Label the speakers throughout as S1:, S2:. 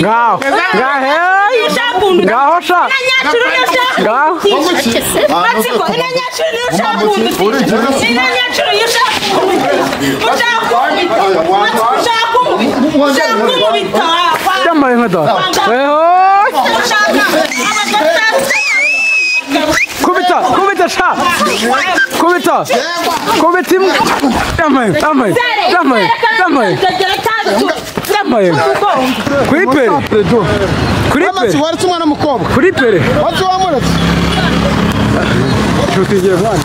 S1: Ngaho. Ngaho. Ngaho sha. Ngaho.
S2: Matsiko inanyacuru niyo ushaka undi. Inanyacuru iyo ushaka ushaka kumubita.
S1: Yambaye nka data. Kubita, kubita sha. Kubita. Kubita imwe. Yambaye, yambaye. Yambaye, yambaye. Yambaye. Kuri pere. Kuri pere.
S3: Waretse umwana mukobwa.
S1: Kuri pere.
S3: Watsi wamuretse.
S1: Nshuti ngiye mwana.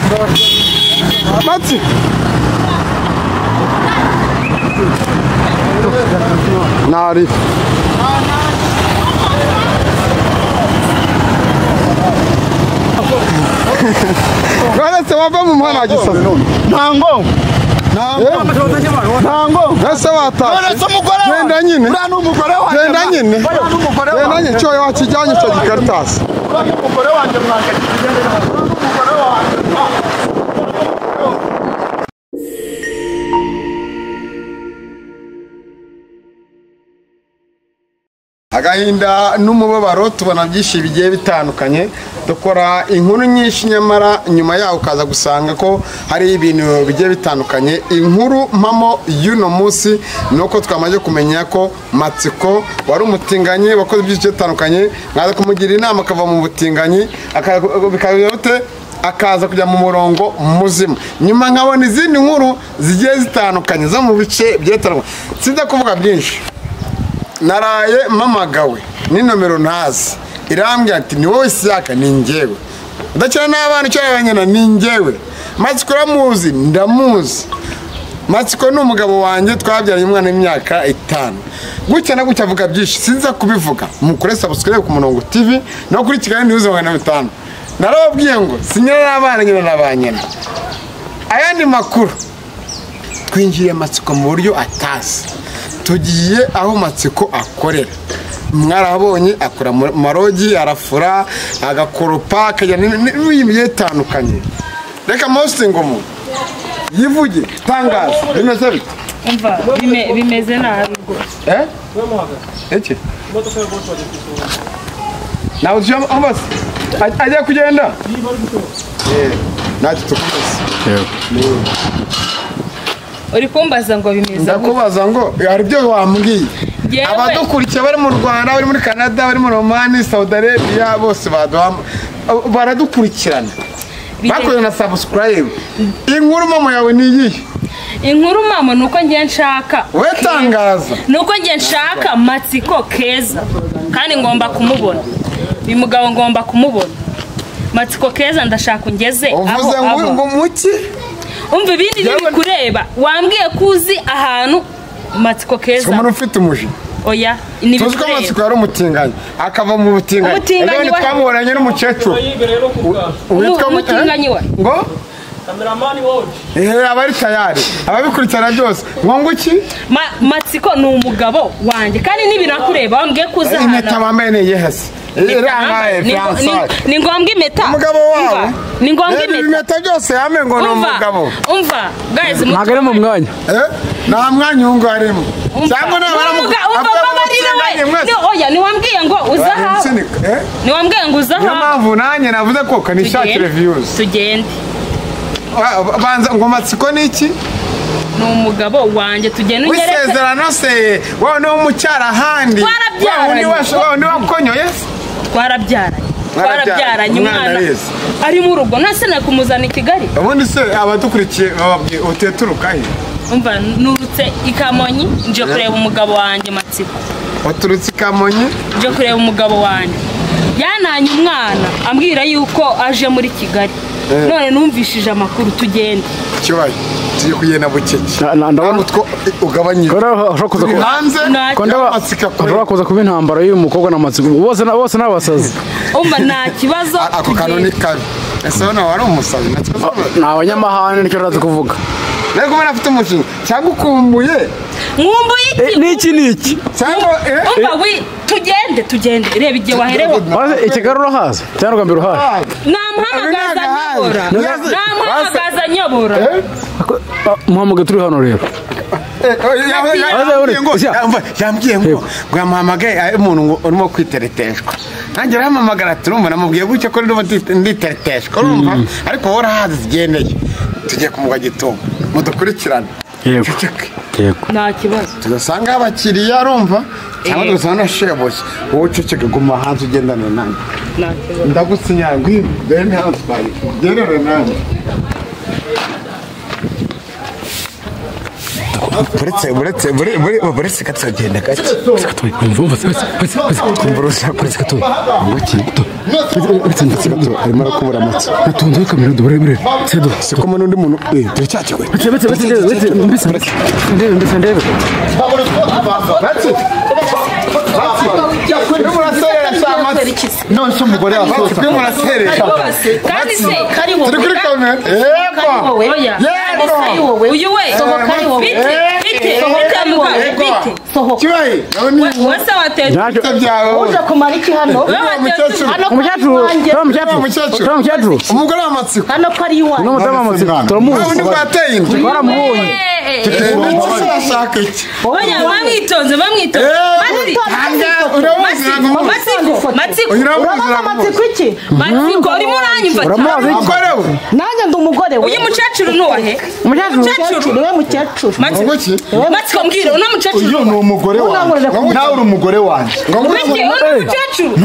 S3: Matsi. Nari. Waretse wava mu mwana gisaza.
S4: Ntango. Ntango.
S3: Ese watashye. Genda nyine. Genda nyine. Genda nyine cyo wakijyanye cyo gikaritasi.
S4: Umugore wanjye mwanga umugore wanjye.
S3: Agahinda n'umubabaro tubona byinshi bigiye bitandukanye, dukora inkuru nyinshi nyamara nyuma yaho ukaza gusanga ko hari ibintu bigiye bitandukanye. Inkuru mpamo y'uno munsi nuko twamaze kumenya ko Matsiko wari umutinganyi wakoze byinshi bitandukanye, mwaza kumugira inama akava mu butinganyi akaza kujya mu murongo muzima. Nyuma nkabona izindi nkuru zigiye zitandukanye zo mu bice byetandukanye. Sinza kuvuga byinshi. Naraye mamagawe ni nomero ntazi irambwira ati ni wowe Isaka ni njyewe udakina n'abana icyo yabanyana ni njyewe. Matsiko uramuzi ndamuzi. Matsiko ni umugabo wanjye twabyaranye umwana w'imyaka 5. Gutya na gutya avuga byinshi sinza kubivuga. Mukore subscribe ku Murongo TV no kuri Kigali News 500. Narababwiye ngo sinyira n'abana nyina n'abanyana. Ayandi makuru twinjiye Matsiko mu buryo atazi. Tugiye aho Matsiko akorera. Mwarabonye akora marogi, arafura, agakoropa, akajya n'ibintu bitandukanye. Reka most ngo yivuge tangaza bimeze bite?
S2: Umva bimeze nabi rwose.
S3: Eh? Iki? Nawe uje ambas ajya kugenda? Eh, natwe tukubaza.
S1: Yego.
S2: Uri kumbaza ngo bimeze.
S3: Ndakubaza ngo hari ibyo wambwiye. Abadukurikiye bari mu Rwanda, bari muri Canada, bari muri Oman, Saudi Arabia, bose baduha baradukurikirana. Bakoze na subscribe. Inkuru mama yawe ni iyihe?
S2: Inkuru mama nuko ngiye nshaka.
S3: We tangaza.
S2: Nuko ngiye nshaka Matsiko Keza. Kandi ngomba kumubona. Uyu mugabo ngomba kumubona. Matsiko Keza ndashaka ungeze aho.
S3: Uvuze ngo muki?
S2: Umva ibindi nibikureba. Wambwiye kuzi ahantu Matsiko Keza.
S3: Umuntu ufite umuji.
S2: Oya, ni
S3: tuzi ko Matsiko yari umutinganyi akava mu butinganyi. Ejo twamubonanye n'umukecuru.
S2: Witwa umutinganyi we.
S3: Ngo?
S5: Cameraman woje.
S3: Eh, abari tayari. Ababikurikirana byose. Ngo nguki?
S2: Matsiko ni umugabo wanjye kandi nibirakureba wambwiye kuza ahantu.
S3: Impeta wambaye ni yehese.
S2: Ni ngombwa impeta.
S3: Umugabo wawe.
S2: Ni ngombwa impeta.
S3: Impeta byose yame ngo ni umugabo.
S2: Umva, guys,
S1: ntago ari mu mwanya.
S3: Eh? Nta mwanya ungo arimo. Cyangwa nawe
S2: baramuga. Oya, ni wambwiye ngo uza aha. Ni wambwiye ngo uza aha.
S3: Niyo mpamvu nanjye navuze ko kanishakire views.
S2: Tugende.
S3: Banza ngo Matsiko ni iki?
S2: Ni umugabo wanjye tugende unyereke.
S3: Wisezerano se wowe no mucyara handi. Wowe ni wakonyoye?
S2: Twarabyaranye. Twarabyaranye umwana ari mu rugo nase nakumuzana i Kigali.
S3: Ubundi se abadukurikiye bababwiye uteturuka he?
S2: Umva nurutse i Kamonyi nje kureba umugabo wanjye Matsiko.
S3: Waturutse i Kamonyi
S2: nje kureba umugabo wanjye. Yananye umwana ambwira yuko aje muri Kigali. None numvishije amakuru tugende.
S3: Kibaye tugiye kugenda bukeke.
S1: Ndabona
S3: utwo ugabanyije.
S1: Hanze ashobora kuza kuba intambara y'uyu mukobwa na Matsiko. Bose bose n'abasazi.
S2: Umva nta kibazo.
S3: Ako kantu ni kabi. Ese wowe wari umusazi nta kibazo.
S1: Ni abanyamahane nicyo ntazi kuvuga.
S3: Nari kubona afite umushinga cyangwa ukumbuye.
S2: Nkumbuye iki?
S1: Niki niki?
S3: Cyangwa
S2: umva wi tugende tugende reba igihe waherewe.
S1: Ikigali urahaza cyangwa mbere uhaje?
S2: Namuhamagaza nyobora. Namuhamagaza nyobora.
S1: Muhamagaye turi hano rero.
S3: Yambwiye ngo yamuhamagaye ari umuntu ngo urimo kwitereteshwa. Nanjye arampamagara turumva namubwiye gutyo ko ndumva nditereteshwa urumva ariko wowe urahazi zigendeye. Tugiye kumugwa gitumo. Mudukurikirane.
S1: Yego. Yego.
S2: Nta kibazo.
S3: Tugasanga abakiriya arumva cyangwa tugasanga shebushye. Wowe uceceke guma hanze ugendane nanjye.
S2: Nta kibazo.
S3: Ndagusinyara ngwino dore ni hano twari. Gendane nanjye. Buretse katagenda gake. Arimo arakubura amatsi.
S1: Natunze kamera dore sedo.
S3: Siko n'undi muntu turacyakigwe.
S1: Mbese ndebe.
S4: None se umugore yasohotse.
S2: Kandi se
S3: turi kuri kamera. Yego.
S2: Yego. Uyu we. Bite. Bite.
S3: Kibaye.
S2: Wese watetse.
S5: Uje kumara iki hano?
S1: Umukecuru.
S3: Umugore w'amatsiko.
S5: Hano ko ari iwanyu.
S1: N'umudamu w'amatsiko. Turamuzi.
S3: Nubwo wateye inda.
S1: Twaramubonye.
S3: Ashaka iki?
S2: Oya bamwitonze. Matsiko.
S5: Urabaza amatsiko iki?
S2: Matsiko urimo uranyumva cyane.
S3: Umugore we.
S5: Nanjye ndi umugore we.
S2: Uyu mukecuru ni uwahe?
S5: Umukecuru niwe mukecuru.
S2: Matsiko mbwira uno mukecuru.
S4: Uyu ni umugore wanjye. Nawe uri umugore wanjye.
S2: Uno mukecuru.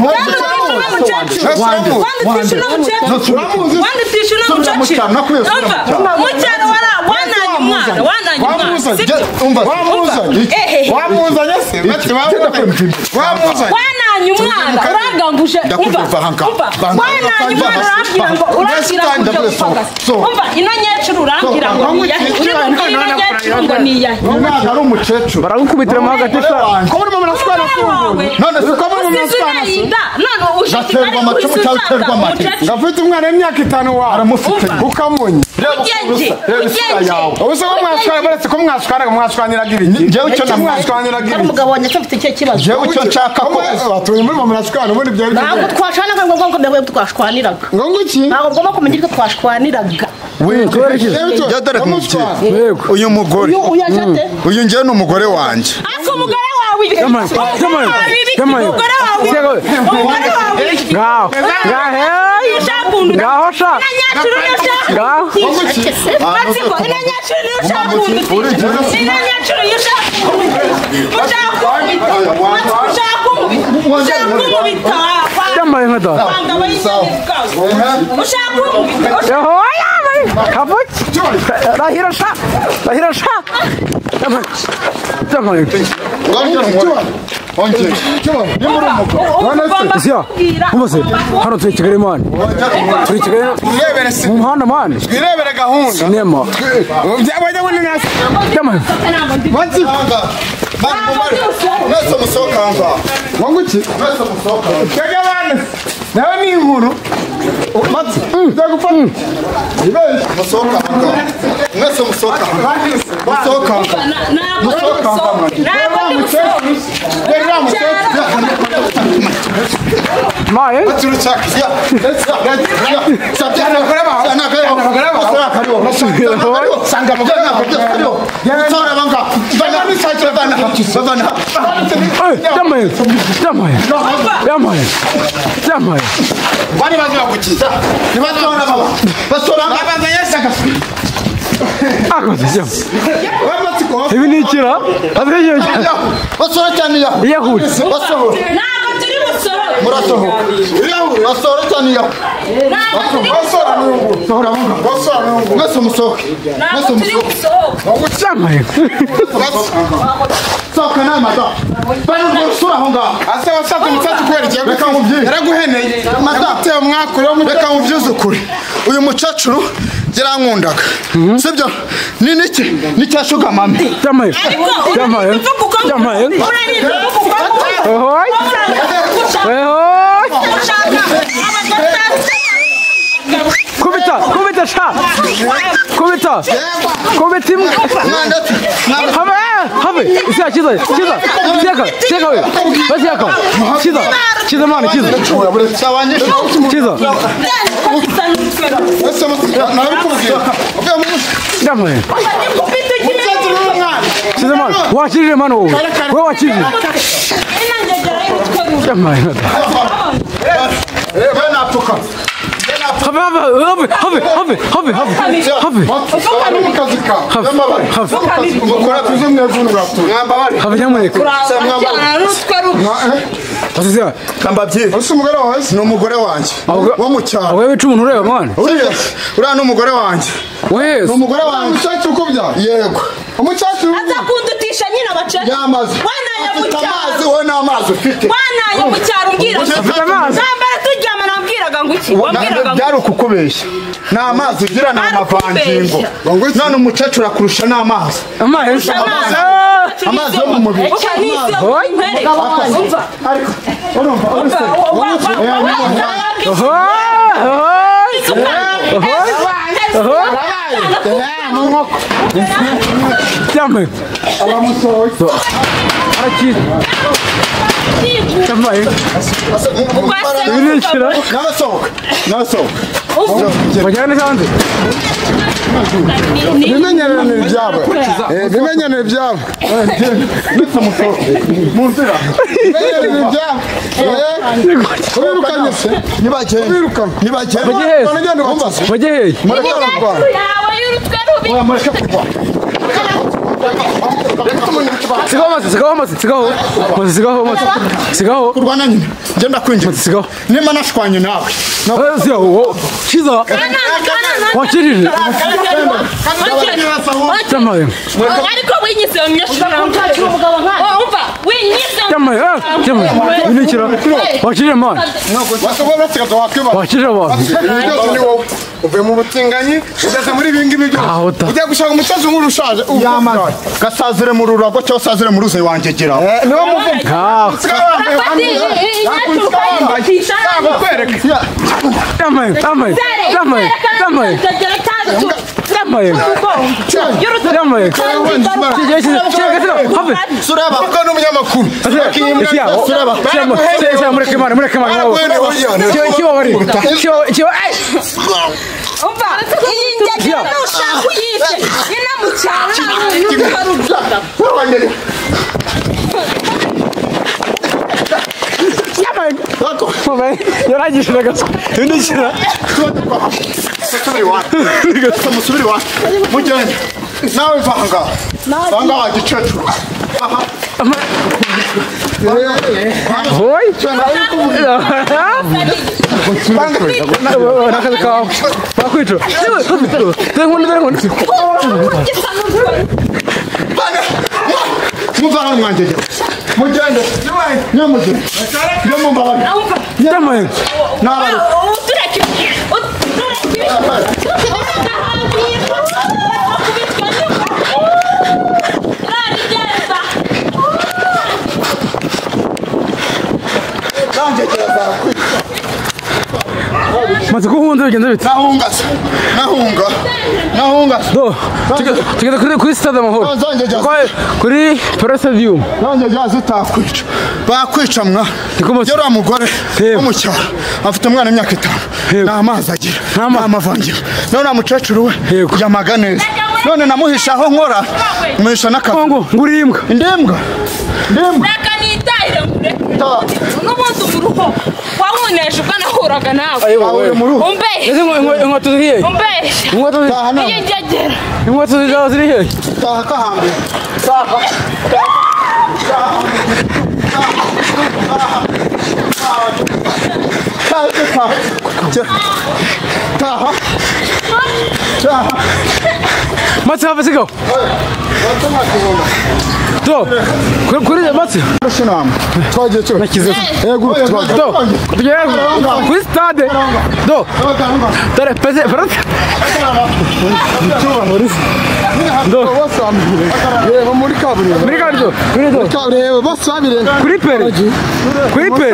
S3: Wamuzanye se
S2: wananye umwana uranganguje umva wananye umwana urambwira ngo urambwira ngo umva ino nyecuru urambwira ngo niyahe ino nyecuru ngo niyahe
S4: umwana ari umukecuru
S1: baragukubitira mu hagati sa
S4: ko muri mama naswana none se ko muri mama naswana
S2: none uje
S4: gaterwa amacumu cyangwa uterwa amate
S3: ngafite umwana w'imyaka 5 wawe
S4: aramufite
S3: ukamunye
S4: ubuse
S3: ko mwashwana baretse ko mwashwana mwashwaniraga ibiki
S4: njyewe icyo
S3: namwashwaniraga
S5: ibiki umugabo wanjye afite icyo kibazo
S4: njyewe icyo nshaka ko
S3: batuye muri mama nashwana ubundi byari
S5: ntabwo twashwanaga ngo ngo ngo twashwaniraga
S3: ngo nguki
S5: ntabwo ngomba kumenya icyo twashwaniraga
S4: uyu mugore uyu njyewe ni umugore wanjye
S2: ako umugore wawe
S1: ngaho sha ngaho
S2: Matsiko ino nyacuru niyo ushaka kumubita ino nyacuru niyo ushaka kumubita
S1: yambaye nka data
S2: ushaka kumubita
S1: kavuki rahira sha hano turi Kigali mani turi Kigali mu muhanda mani
S3: twirebere gahunda
S1: sinema
S3: nawe ni inkuru
S1: Ibi ni ikira
S4: Reka nkubwize ukuri uyu mukecuru yarankundaga sibyo ni niki ni cya sugar mami
S1: kubita kubita sha kubita kubita imwe habe habe isiya kiza kiza kiza kiza we basi kiza kiza mwana kiza kiza
S4: Umukecuru w'umwana.
S1: Chiza mwana. Wakijije mwana wowe. Wowe wakijije. Yamaye.
S4: Reba napfuka.
S1: Have have have have have have have. Have nyamuneka.
S4: Ni umugore wanjye wo mu cyaro.
S1: Wowe wica umuntu ureba mwana.
S4: Uriya ni umugore wanjye.
S1: Wese.
S4: Ni umugore wanjye.
S3: Umukecuru ukubyara.
S4: Yego.
S3: Umukecuru.
S2: Azakundutisha nyine abakecuru.
S4: Yamaze.
S2: Wanaye mu cyaro.
S4: Amazi wowe n'amazi ufite.
S2: Wanaye mu cyaro umbwira.
S1: Ufite amazi.
S2: Nambara turyama nambwiraga ngo iki? Wambwiraga ngo
S4: byari ukukubeshya. Ni amazi ugira ni amavangingo. None umukecuru akurusha n'amazi.
S1: Amazi.
S4: Amazi yo mu mubiri. Ariko urumva
S3: Bimenyane ibyabo. Bimenyane ibyabo. Ubirukanye se? Nibagende. Nibagende.
S1: Bajye hehe? Sigaho maze, sigaho maze, sigaho.
S4: Kurwana nyine. Ngenda kwinjira.
S1: Sigaho.
S4: Nimba nashwanye nawe.
S1: Sigaho. Chiza. Wakirije. Tamaye.
S2: Ariko winyise myashura. Umva, winyise.
S1: Tamaye, tamaye. Binikira. Wakirije man. Wakirije man.
S3: Uvuye mu butinganyi ugeze muri ibi ngibi byose. Ujya gushaka umukecuru nk'uru ushaje.
S4: Yamaze. Gasazire mu rurago cyangwa usazire mu ruzi wanjye gira.
S3: Niwo muvuga.
S1: Tamaye, tamaye. Tamaye, tamaye. Tamaye. Tamaye.
S4: Suraba
S3: kuko n'umunyamakuru.
S4: Suraba.
S1: Mureke mwana, mureke mwana. Kiwa
S2: Umva, iyi njyana nushaka uyishe. Ina mu cyaro
S4: Mugende. Nawe vanga. Vanga wa gicecuru.
S1: Oi?
S4: Muvana mwanjye. Mugende. Nyamugende. Nyamubabare.
S1: Tamaye.
S4: Nabare.
S1: Maze kuhunza bigenda bite?
S4: Nahunga. Nahunga. Nahunga.
S1: Do. Tugeze kuri stade Amahoro. Kuri Pele Stadium.
S4: Nanjye jazi takwica. Bakwica mwa. Yora mugore wo mu cyaro afite umwana imyaka 5. Nta mazi agira. Nta mavangira. None amukecuru we yamaga neza. None namuhisha aho nkora. Muhisha n'akazi.
S1: Ngo ngurimbwa.
S4: Indimbwa. Ndimbwa.
S2: Reka nitahire ngure. N'ubundi umuruho wawuneje ubwo nahuraga nawe. Umbe.
S1: Ese inkweto ziri hehe?
S2: Umbe.
S1: Inkweto
S4: ziri.
S2: Iyi njyagera.
S1: Inkweto zawe ziri hehe?
S4: Taha kahambe. Taha. Taha. Taha. Taha.
S1: Matsi have sigaho. Do. Kuri Matsi.
S3: Twagiye cyo. Yego twagiye.
S1: Do. Kuri stade. Do. Dore pese pese. Do.
S3: Reba muri kaburimbo.
S1: Muri kaburimbo. Kuri do.
S3: Reba bose babire.
S1: Kuri pere. Kuri pere.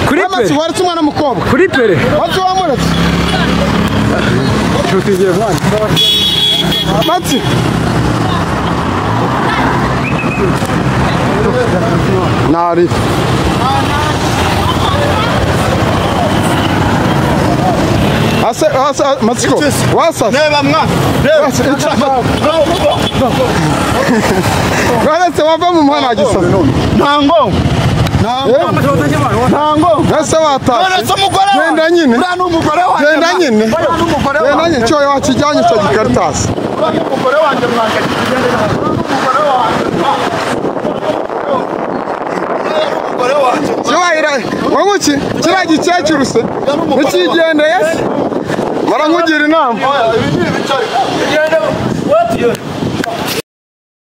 S1: Kuri pere.
S3: Matsi waretse umwana mukobwa.
S1: Kuri pere.
S3: Matsi wamuretse.
S1: Nshuti mwana.
S3: Matsi. Nari. Ase ase matsiko. Wasasa.
S4: Reba mwana. Reba.
S3: Waretse wava mu muhanda gisasa.
S4: Ntango. Ntango.
S3: Ese watashye.
S4: None se umugore wawe.
S3: Genda nyine.
S4: Uriya ni umugore wanjye.
S3: Genda nyine.
S4: Uriya ni umugore
S3: Genda
S4: wanjye.
S3: nyine cyo wakijyanye icyo gikaritasi.
S4: Uriya ni umugore wanjye mwanjye. Uriya ni umugore wanjye. Uriya ni umugore wanjye.
S3: Cyubahiro wanguki kiriya gikecuru se ntikigendeye se barankugira inama.
S4: Oya, ibi ni ibicari.